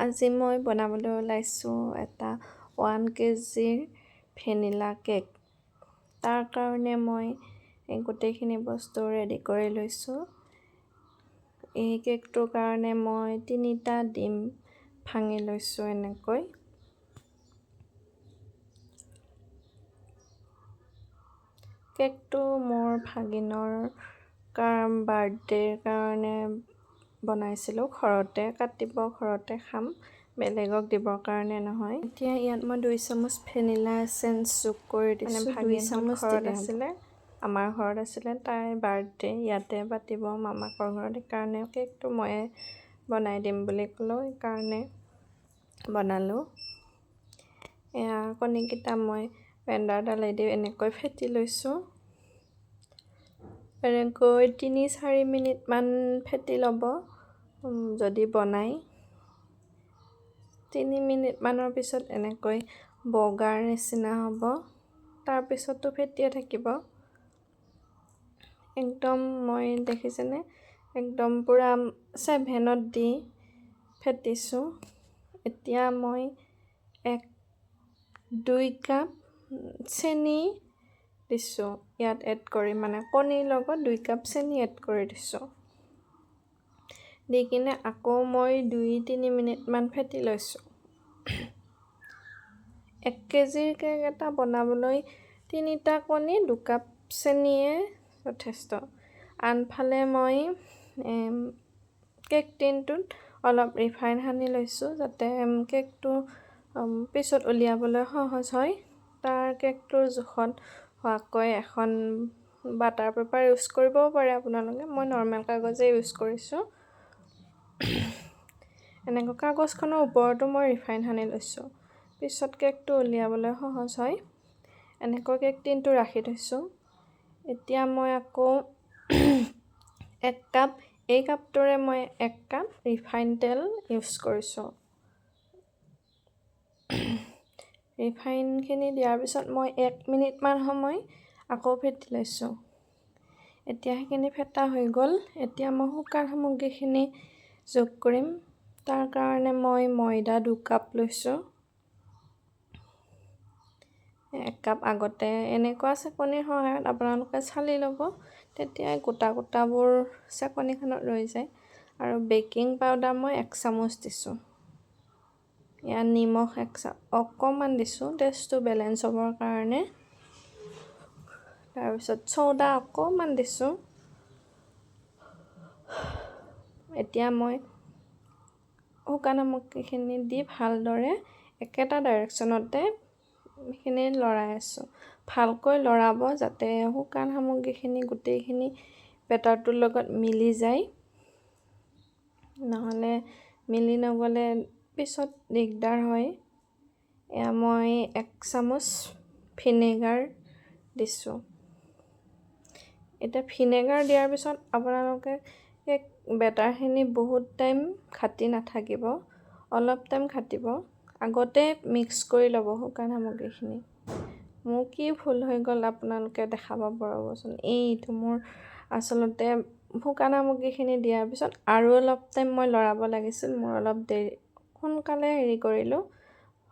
আজি মই বনাবলৈ ওলাইছোঁ এটা 1 কেজিৰ ভেনিলা কেক। তাৰ কাৰণে মই গোটেইখিনি বস্তু ৰেডি কৰি লৈছোঁ। এই কেকটোৰ কাৰণে মই 3টা ডিম ভাঙি লৈছোঁ এনেকৈ। কেকটো মোৰ ভাগিনৰ বাৰ্থডেৰ কাৰণে বনাইছিলোঁ, ঘৰতে কাটিব, ঘৰতে খাম, বেলেগক দিবৰ কাৰণে নহয়। এতিয়া ইয়াত মই 2 চামুচ ভেনিলা এচেঞ্চ যোগ কৰি দিছোঁ। 2 চামুচ ঘৰত আছিলে, আমাৰ ঘৰত আছিলে, তাইৰ বাৰ্থডে ইয়াতে পাতিব মামাকৰ ঘৰত, সেইকাৰণে কেকটো ময়ে বনাই দিম বুলি ক'লোঁ, সেইকাৰণে বনালোঁ। এয়া কণীকেইটা মই ব্লেণ্ডাৰডালেদি এনেকৈ ফেটি লৈছোঁ। এনেকৈ 3-4 মিনিটমান ফেটি ল'ব যদি বনায়। 3 মিনিটমানৰ পিছত এনেকৈ বগাৰ নিচিনা হ'ব, তাৰপিছতো ফেটিয়ে থাকিব একদম। মই দেখিছেনে একদম পূৰা 7ত দি ফেটিছোঁ। এতিয়া মই 1-2 কাপ চেনি দিছোঁ ইয়াত এড কৰি, মানে কণীৰ লগত 2 কাপ চেনি এড কৰি দিছোঁ। দি কিনে আকৌ মই 2-3 মিনিটমান ফেটি লৈছোঁ। 1 কেজিৰ কেক এটা বনাবলৈ 3টা কণী 2 কাপ চেনিয়ে যথেষ্ট। আনফালে মই কেক টিনটোত অলপ ৰিফাইন সানি লৈছোঁ, যাতে কেকটো পিছত উলিয়াবলৈ সহজ হয়। তাৰ কেকটোৰ জোখত হোৱাকৈ এখন বাটাৰ পেপাৰ ইউজ কৰিবও পাৰে আপোনালোকে, মই নৰ্মেল কাগজেই ইউজ কৰিছোঁ। এনেকৈ কাগজখনৰ ওপৰতো মই ৰিফাইন সানি লৈছোঁ, পিছত কেকটো উলিয়াবলৈ সহজ হয়। এনেকৈ কেক টিনটো ৰাখি থৈছোঁ। এতিয়া মই আকৌ 1 কাপ, এই কাপটোৰে মই 1 কাপ ৰিফাইন তেল ইউজ কৰিছোঁ। ৰিফাইনখিনি দিয়াৰ পিছত মই 1 মিনিটমান সময় আকৌ ফেটি লৈছোঁ। এতিয়া সেইখিনি ফেটা হৈ গ'ল। এতিয়া মই শুকান সামগ্ৰীখিনি যোগ কৰিম। তাৰ কাৰণে মই ময়দা 2 কাপ লৈছোঁ। 1 কাপ আগতে এনেকুৱা চেকনিৰ সহায়ত আপোনালোকে চালি ল'ব, তেতিয়া গোটা গোটাবোৰ চেকনিখনত ৰৈ যায়। আৰু বেকিং পাউডাৰ মই 1 চামুচ দিছোঁ। ইয়াত নিমখ অকণমান দিছোঁ, টেষ্টটো বেলেঞ্চ হ'বৰ কাৰণে। তাৰপিছত চৌদা অকণমান দিছোঁ। এতিয়া মই শুকান সামগ্ৰীখিনি দি ভালদৰে একেটা ডাইৰেকশ্যনতে সেইখিনি লৰাই আছোঁ। ভালকৈ লৰাব, যাতে শুকান সামগ্ৰীখিনি গোটেইখিনি বেটাৰটোৰ লগত মিলি যায়, নহ'লে মিলি নগ'লে পিছত দিগদাৰ হয়। এয়া মই 1 চামুচ ভিনেগাৰ দিছোঁ। এতিয়া ভিনেগাৰ দিয়াৰ পিছত আপোনালোকে কেক বেটাৰখিনি বহুত টাইম ঘাটি নাথাকিব, অলপ টাইম ঘাটিব। আগতে মিক্স কৰি ল'ব শুকান সামগ্ৰীখিনি। মোৰ কি ভুল হৈ গ'ল আপোনালোকে দেখা পাব, ৰ'বচোন। এইটো মোৰ আচলতে শুকান সামগ্ৰীখিনি দিয়াৰ পিছত আৰু অলপ টাইম মই লৰাব লাগিছিল, মোৰ অলপ দেৰি সোনকালে হেৰি কৰিলোঁ।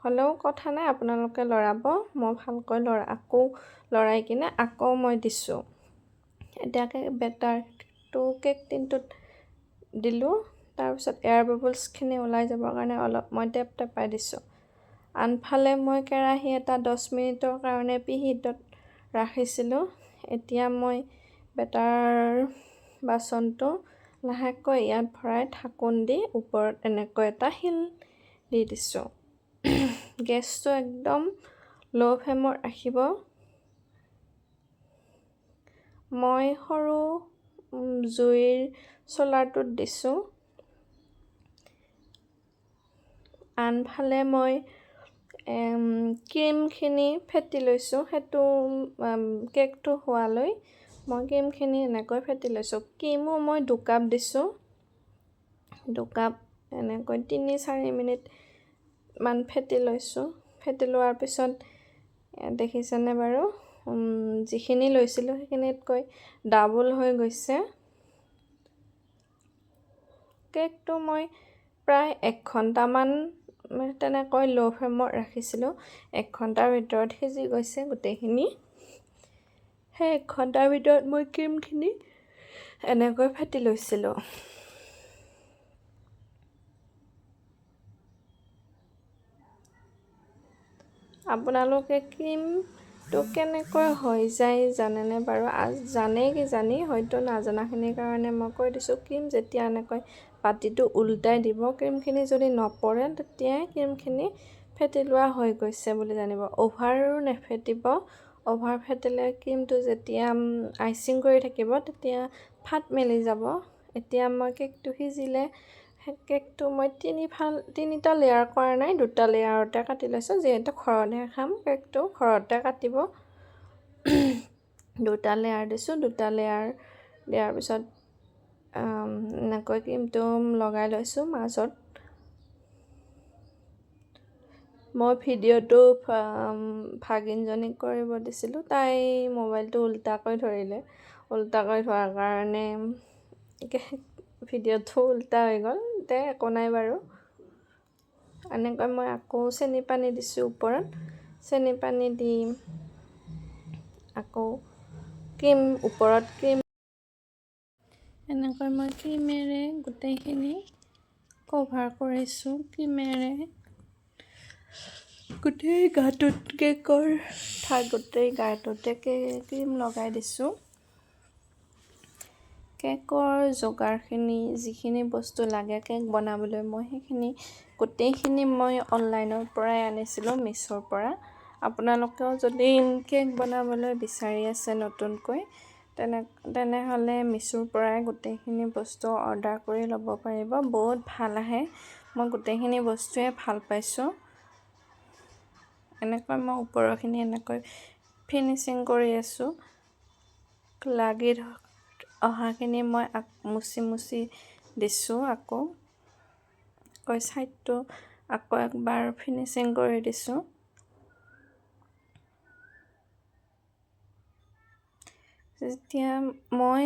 হ'লেও কথা নাই, আপোনালোকে লৰাব। মই ভালকৈ আকৌ লৰাই কিনে আকৌ মই দিছোঁ। এতিয়া বেটাৰটো কেক টিনটোত দিলোঁ। তাৰপিছত এয়াৰ বাবলছখিনি ওলাই যাবৰ কাৰণে অলপ মই টেপ টেপাই দিছোঁ। আনফালে মই কেৰাহী এটা 10 মিনিটৰ কাৰণে প্ৰিহিটত ৰাখিছিলোঁ। এতিয়া মই বেটাৰ বাচনটো লাহেকৈ ইয়াত ভৰাই ঢাকোন দি ওপৰত এনেকৈ এটা শিল দি দিছোঁ। গেছটো একদম ল' ফ্লেমত ৰাখিব। মই সৰু জুইৰ চ'লাৰটোত দিছোঁ। আনফালে মই ক্ৰীমখিনি ফেটি লৈছোঁ। সেইটো কেকটো হোৱালৈ মই ক্ৰীমখিনি এনেকৈ ফেটি লৈছোঁ। ক্ৰীমো মই 2 কাপ দিছোঁ। 2 কাপ এনেকৈ 3-4 মিনিটমান ফেটি লৈছোঁ। ফেটি লোৱাৰ পিছত দেখিছেনে বাৰু, যিখিনি লৈছিলোঁ সেইখিনিতকৈ ডাবল হৈ গৈছে। কেকটো মই প্ৰায় 1 ঘণ্টামান তেনেকৈ ল' ফ্লেমত ৰাখিছিলোঁ। 1 ঘণ্টাৰ ভিতৰত সিজি গৈছে গোটেইখিনি। সেই 1 ঘণ্টাৰ ভিতৰত মই ক্ৰীমখিনি এনেকৈ ফেটি লৈছিলোঁ। আপোনালোকে ক্ৰীমটো কেনেকৈ হৈ যায় জানেনে বাৰু? জানেই কিজানি, হয়তো নাজানাখিনিৰ কাৰণে মই কৈ দিছোঁ। ক্ৰীম যেতিয়া এনেকৈ বাতিটো উল্টাই দিব, ক্ৰীমখিনি যদি নপৰে তেতিয়াই ক্ৰীমখিনি ফেটি লোৱা হৈ গৈছে বুলি জানিব। অ'ভাৰো নেফেটিব। অ'ভাৰ ফেটিলে ক্ৰীমটো যেতিয়া আইচিং কৰি থাকিব তেতিয়া ফাট মেলি যাব। এতিয়া মই কেকটো সিজিলে, সেই কেকটো মই তিনিটা লেয়াৰ কৰা নাই, 2টা লেয়াৰতে কাটি লৈছোঁ। যিহেতু ঘৰতহে খাম, কেকটো ঘৰতে কাটিব। 2টা লেয়াৰ দিছোঁ। 2টা লেয়াৰ দিয়াৰ পিছত এনেকৈ ক্ৰীমটো লগাই লৈছোঁ মাজত। মই ভিডিঅ'টো ভাগিনজনীক কৰিব দিছিলোঁ, তাই মোবাইলটো উল্টাকৈ ধৰিলে। উল্টাকৈ ধৰাৰ কাৰণে ভিডিঅ'টো উল্টা হৈ গ'ল। দে একো নাই বাৰু। এনেকৈ মই আকৌ চেনি পানী দিছোঁ ওপৰত। চেনি পানী দি আকৌ ক্ৰীম ওপৰত ক্ৰীম এনেকৈ মই ক্ৰীমেৰে গোটেইখিনি কভাৰ কৰিছোঁ। ক্ৰীমেৰে গোটেই গাটোত কেকৰ গোটেই গাটোতে ক্ৰীম লগাই দিছোঁ। কেকৰ যোগাৰখিনি, যিখিনি বস্তু লাগে কেক বনাবলৈ, মই সেইখিনি গোটেইখিনি মই অনলাইনৰ পৰাই আনিছিলোঁ, মিছ'ৰ পৰা। আপোনালোকেও যদি কেক বনাবলৈ বিচাৰি আছে নতুনকৈ, তেনেহ'লে মিছ'ৰ পৰাই গোটেইখিনি বস্তু অৰ্ডাৰ কৰি ল'ব পাৰিব। বহুত ভাল আহে। মই গোটেইখিনি বস্তুৱে ভাল পাইছোঁ। এনেকৈ মই ওপৰৰখিনি এনেকৈ ফিনিচিং কৰি আছোঁ। লাগি অহাখিনি মই মুচি মুচি দিছোঁ। আকৌ ছাইডটো আকৌ একবাৰ ফিনিচিং কৰি দিছোঁ। যেতিয়া মই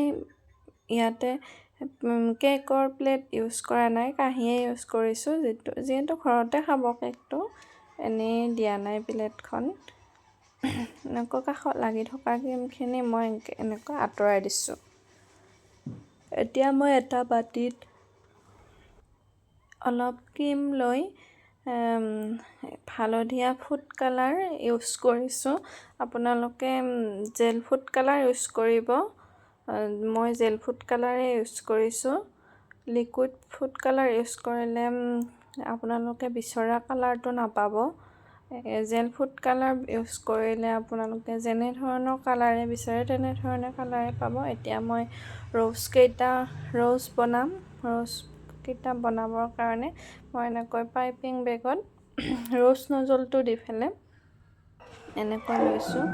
ইয়াতে কেকৰ প্লেট ইউজ কৰা নাই, কাঁহীয়ে ইউজ কৰিছোঁ। যিহেতু ঘৰতে খাব কেকটো, এনেই দিয়া নাই প্লেটখন। এনেকুৱা কাষত লাগি থকা ক্ৰীমখিনি মই এনেকৈ আঁতৰাই দিছোঁ। এতিয়া মই এটা বাতিত অলপ ক্ৰীম লৈ হালধীয়া ফুড কালাৰ ইউজ কৰিছোঁ। আপোনালোকে জেল ফুড কালাৰ ইউজ কৰিব। মই জেল ফুড কালাৰে ইউজ কৰিছোঁ। লিকুইড ফুড কালাৰ ইউজ কৰিলে আপোনালোকে বিচৰা কালাৰটো নাপাব। জেল ফুড কালাৰ ইউজ কৰিলে আপোনালোকে যেনেধৰণৰ কালাৰে বিচাৰে তেনেধৰণে কালাৰে পাব। এতিয়া মই ৰ'জ বনাম। ৰ'জকেইটা বনাবৰ কাৰণে মই এনেকৈ পাইপিং বেগত ৰ'জ নজলটো দি পেলাই এনেকৈ লৈছোঁ।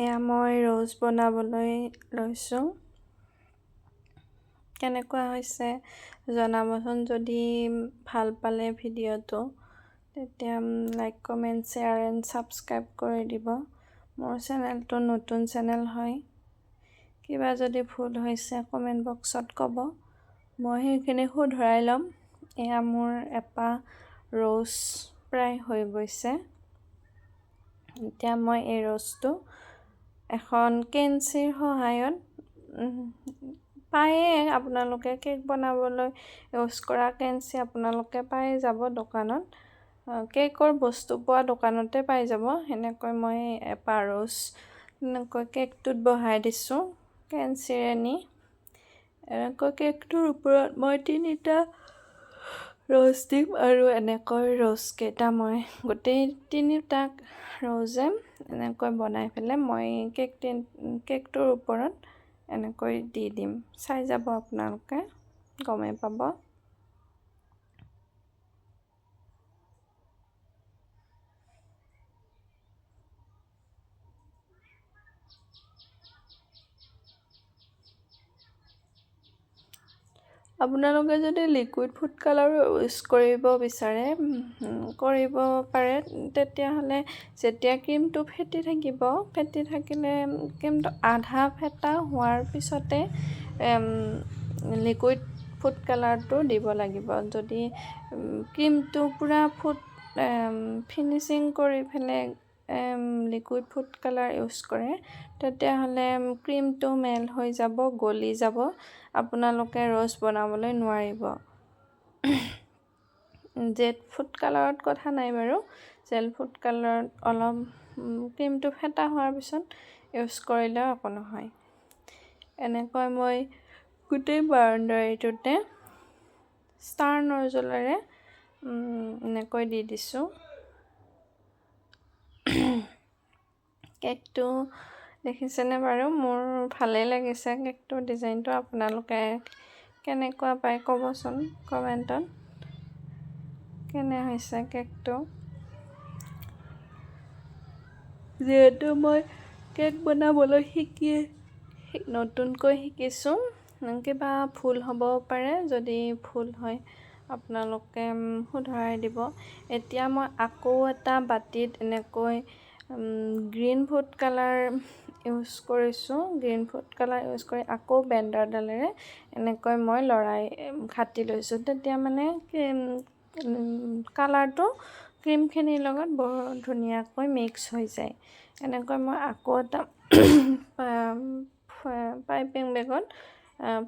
এয়া মই ৰ'জ বনাবলৈ লৈছোঁ। কেনেকুৱা হৈছে জনাবচোন। যদি ভাল পালে ভিডিঅ'টো, তেতিয়া like, comment, share and subscribe কৰি দিব। মোৰ চেনেলটো নতুন চেনেল হয়। কিবা যদি ভুল হৈছে কমেণ্ট বক্সত ক'ব, মই সেইখিনি শুধৰাই ল'ম। এয়া মোৰ এপাহ ৰ'জ প্ৰায় হৈ গৈছে। এতিয়া মই এই ৰ'জটো এখন কেঞ্চিৰ সহায়ত, পায়ে আপোনালোকে কেক বনাবলৈ ইউজ কৰা কেঞ্চি আপোনালোকে পাই যাব দোকানত, কেকৰ বস্তু পোৱা দোকানতে পাই যাব। সেনেকৈ মই এপাহ ৰ'জ এনেকৈ কেকটোত বহাই দিছোঁ কেঞ্চিৰে নি। এনেকৈ কেকটোৰ ওপৰত মই 3টা ৰ'জ দিম আৰু এনেকৈ ৰ'জকেইটা মই গোটেই 3টা ৰ'জে এনেকৈ বনাই পেলাই মই কেকটোৰ ওপৰত এনেকৈ দি দিম। চাই যাব আপোনালোকে, গমেই পাব। আপোনালোকে যদি লিকুইড ফুড কালাৰো ইউজ কৰিব বিচাৰে, কৰিব পাৰে। তেতিয়াহ'লে যেতিয়া ক্ৰীমটো ফেটি থাকিব, ফেটি থাকিলে ক্ৰীমটো আধা ফেটা হোৱাৰ পিছতে লিকুইড ফুড কালাৰটো দিব লাগিব। যদি ক্ৰীমটো পূৰা ফিনিচিং কৰি পেলাই লিকুইড ফুড কালাৰ ইউজ কৰে, তেতিয়াহ'লে ক্ৰীমটো মেল্ট হৈ যাব, গলি যাব, আপোনালোকে ৰ'জ বনাবলৈ নোৱাৰিব। জেল ফুড কালাৰত কথা নাই বাৰু। জেল ফুড কালাৰত অলপ ক্ৰীমটো ফেটা হোৱাৰ পিছত ইউজ কৰিলেও একো নহয়। এনেকৈ মই গোটেই বাউণ্ডাৰীটোতে ষ্টাৰ নজলেৰে এনেকৈ দি দিছোঁ। কেকটো দেখিছেনে বাৰু? মোৰ ভালেই লাগিছে কেকটোৰ ডিজাইনটো। আপোনালোকে কেনেকুৱা পায় ক'বচোন কমেণ্টত, কেনে হৈছে কেকটো। যিহেতু মই কেক বনাবলৈ নতুনকৈ শিকিছোঁ, কিবা ভুল হ'ব পাৰে। যদি ভুল হয়, আপোনালোকে শুধৰাই দিব। এতিয়া মই আকৌ এটা বাতিত এনেকৈ গ্ৰীণ ফুড কালাৰ ইউজ কৰিছোঁ। গ্ৰীণ ফুড কালাৰ ইউজ কৰি আকৌ ব্লেণ্ডাৰডালেৰে এনেকৈ মই লৰাই ঘাটি লৈছোঁ। তেতিয়া মানে কালাৰটো ক্ৰীমখিনিৰ লগত বৰ ধুনীয়াকৈ মিক্স হৈ যায়। এনেকৈ মই আকৌ এটা পাইপিং বেগত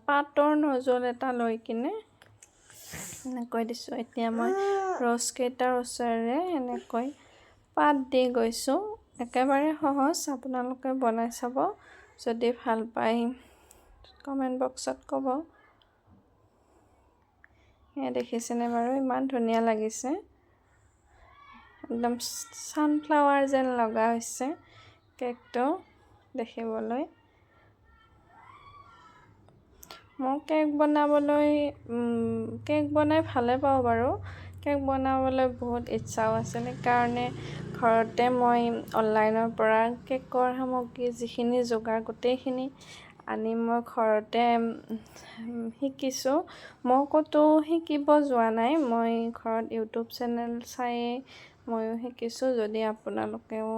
পাতৰ নজল এটা লৈ কিনে এনেকৈ দিছোঁ। এতিয়া মই ৰ'জকেইটাৰ ওচৰেৰে এনেকৈ পাত দি গৈছোঁ। একেবাৰে সহজ, আপোনালোকে বনাই চাব। যদি ভাল পায়, কমেণ্ট বক্সত ক'ব। এয়া দেখিছেনে বাৰু? ইমান ধুনীয়া লাগিছে, একদম ছানফ্লাৱাৰ যেন লগা হৈছে কেকটো দেখিবলৈ। মই কেক বনাই ভালে পাওঁ বাৰু। কেক বনাবলৈ বহুত ইচ্ছাও আছিল, সেইকাৰণে ঘৰতে মই অনলাইনৰ পৰা কেকৰ সামগ্ৰী যিখিনি যোগাৰ গোটেইখিনি আনি মই ঘৰতে শিকিছোঁ। মই ক'তো শিকিব যোৱা নাই, মই ঘৰত ইউটিউব চেনেল চায়েই ময়ো শিকিছোঁ। যদি আপোনালোকেও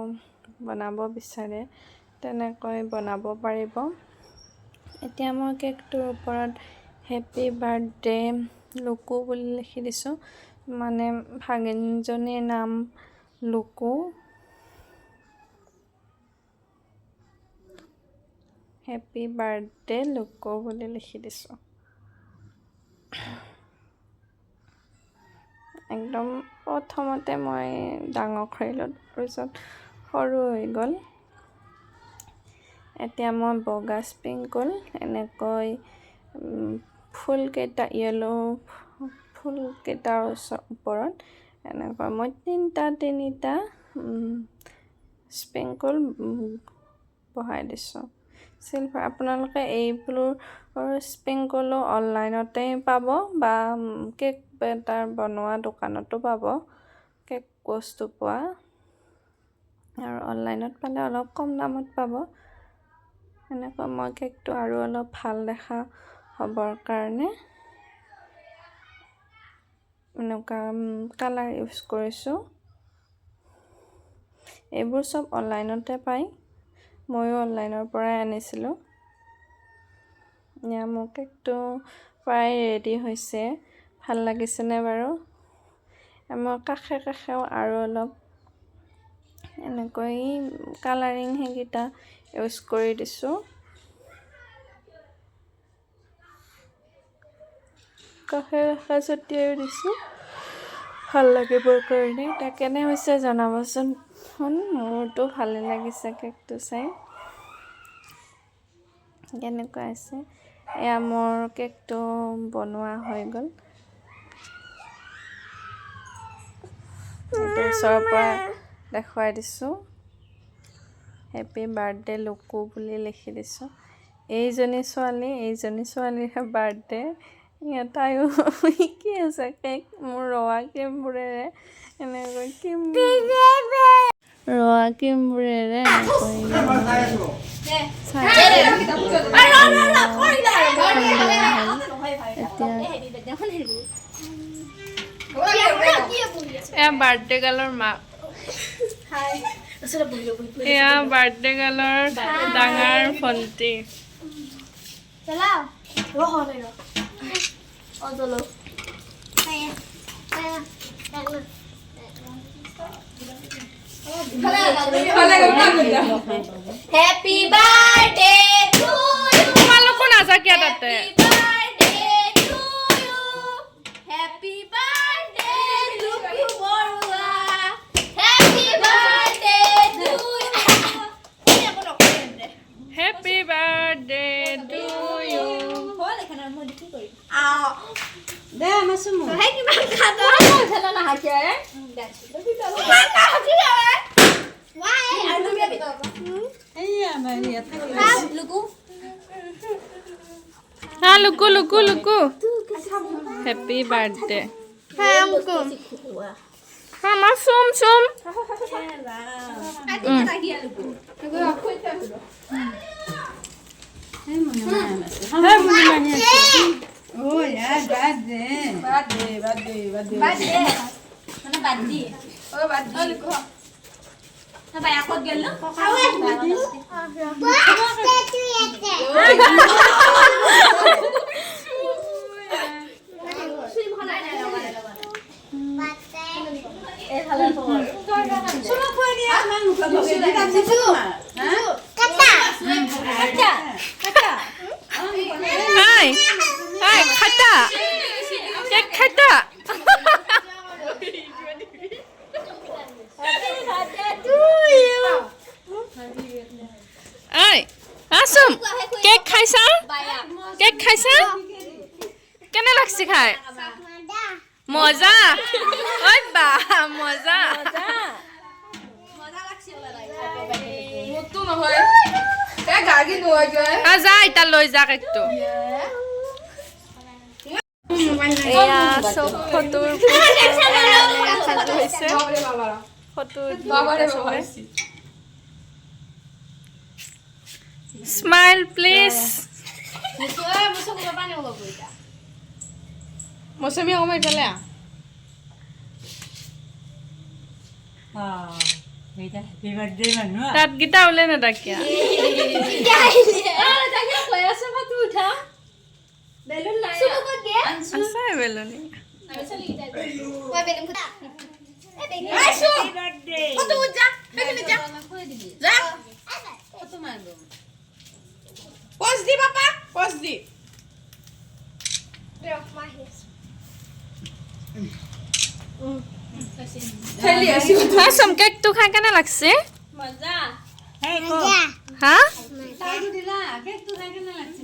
বনাব বিচাৰে, তেনেকৈ বনাব পাৰিব। এতিয়া মই কেকটোৰ ওপৰত "হেপী বাৰ্থডে লুকু" বুলি লিখি দিছোঁ, মানে ভাগিনজনীৰ নাম লুকু। "হেপী বাৰ্থডে লুকু" বুলি লিখি দিছোঁ। একদম প্ৰথমতে মই ডাঙৰ কৰিলোঁ, তাৰপিছত সৰু হৈ গ'ল। এতিয়া মই বগা স্প্ৰিংকল এনেকৈ ফুলকেইটা, য়েল' ফুলকেইটাৰ ওপৰত এনেকৈ মই তিনিটা তিনিটা স্প্ৰিংকল বহাই দিছোঁ চিলভাৰ। আপোনালোকে এইবোৰ স্প্ৰিংকলো অনলাইনতে পাব বা কেক বেটাৰ বনোৱা দোকানতো পাব, কেক বস্তু পোৱা। আৰু অনলাইনত পালে অলপ কম দামত পাব। এনেকৈ মই কেকটো আৰু অলপ ভাল দেখা হ'বৰ কাৰণে এনেকুৱা কালাৰ ইউজ কৰিছোঁ। এইবোৰ চব অনলাইনতে পায়, ময়ো অনলাইনৰ পৰাই আনিছিলোঁ। এয়া মোৰ কেকটো প্ৰায় ৰেডি হৈছে। ভাল লাগিছেনে বাৰু? মই কাষে কাষেও আৰু অলপ এনেকৈ কালাৰিং সেইকেইটা ইউজ কৰি দিছোঁ। কাষে কাষে ছটিয়াইও দিছোঁ ভাল লাগিবৰ কাৰণে। এতিয়া কেনে হৈছে জনাবচোন। মোৰতো ভালে লাগিছে কেকটো চাই। কেনেকুৱা হৈছে? এয়া মোৰ কেকটো বনোৱা হৈ গ'ল। এইটো ওচৰৰ পৰা দেখুৱাই দিছোঁ। "হেপী বাৰ্থডে লুকু" বুলি লিখি দিছোঁ। এইজনী ছোৱালী, এইজনী ছোৱালীৰহে বাৰ্থডে। তাইও শিকি আছে কেক মোৰ ৰঙা ক্ৰীমবোৰেৰে এনেকৈ ক্ৰীম, ৰঙা ক্ৰীমবোৰেৰে এনেকৈ চাই। এতিয়া এয়া বাৰ্থডে গাৰ্লৰ মাক, এয়া বাৰ্থডে গাৰ্লৰ ডাঙৰ ভণ্টি। চলাও। অ, চলো। Happy birthday to you. তোমালোকো নাযা কিয় তাতে? Birthday to you. Happy birthday Luku Barua. Happy birthday to you. Happy birthday to you. দে আমাৰ চুমু। কিমান খানা কিমান নাহাকি। এইয়া আমাৰ ইয়াত থাকি। লুকু। হা, লুকু লুকু লুকু, হেপী বাৰ্থডে। হা মা, চুম চুম। এই মুনুমা আছে। হা, মুনুমা আছে। ঐ আই বাদ দে। বাদ দে, বাদ দে, বাদ দে। বাদ দে মানে বাদ দি। ও বাদ দে। ভাই আকত গেল। চুমু খুৱাই দিয়া, আমাৰ মুখত লগাই দি তাৰপিছত চুমা। হা? হাই হাই, খাতা কেক খাতা। ঐ আচোন, কেক খাইছা? কেক খাইছা? কেনে লাগছে খাই? মজা? ঐ বা, মজা। মোৰতো নহয় এ গাড়ী নোহোৱা যায়। যা, এতিয়া লৈ যা কেকটো। এয়া চব ফটোৰ সাজু হৈছে। বাবাৰে বাবাৰা। ফটো। বাবাৰে বাবা। Smile please. মৌচুমী, অকণমান ইফালে আহ। অ, এইটা হেপী বাৰ্থডে মানুহ। দাঁতকেইটা ওলাই নেদাকিয়া। আছে বেলুনি। Happy birthday. পজ দি পাপা, পজ দি। ঠেলি আছো। চম, কেকটো খাই কেনে লাগছে? এই ক। হা? তাইকো দিলা কেকটো খাই কেনে লাগছে?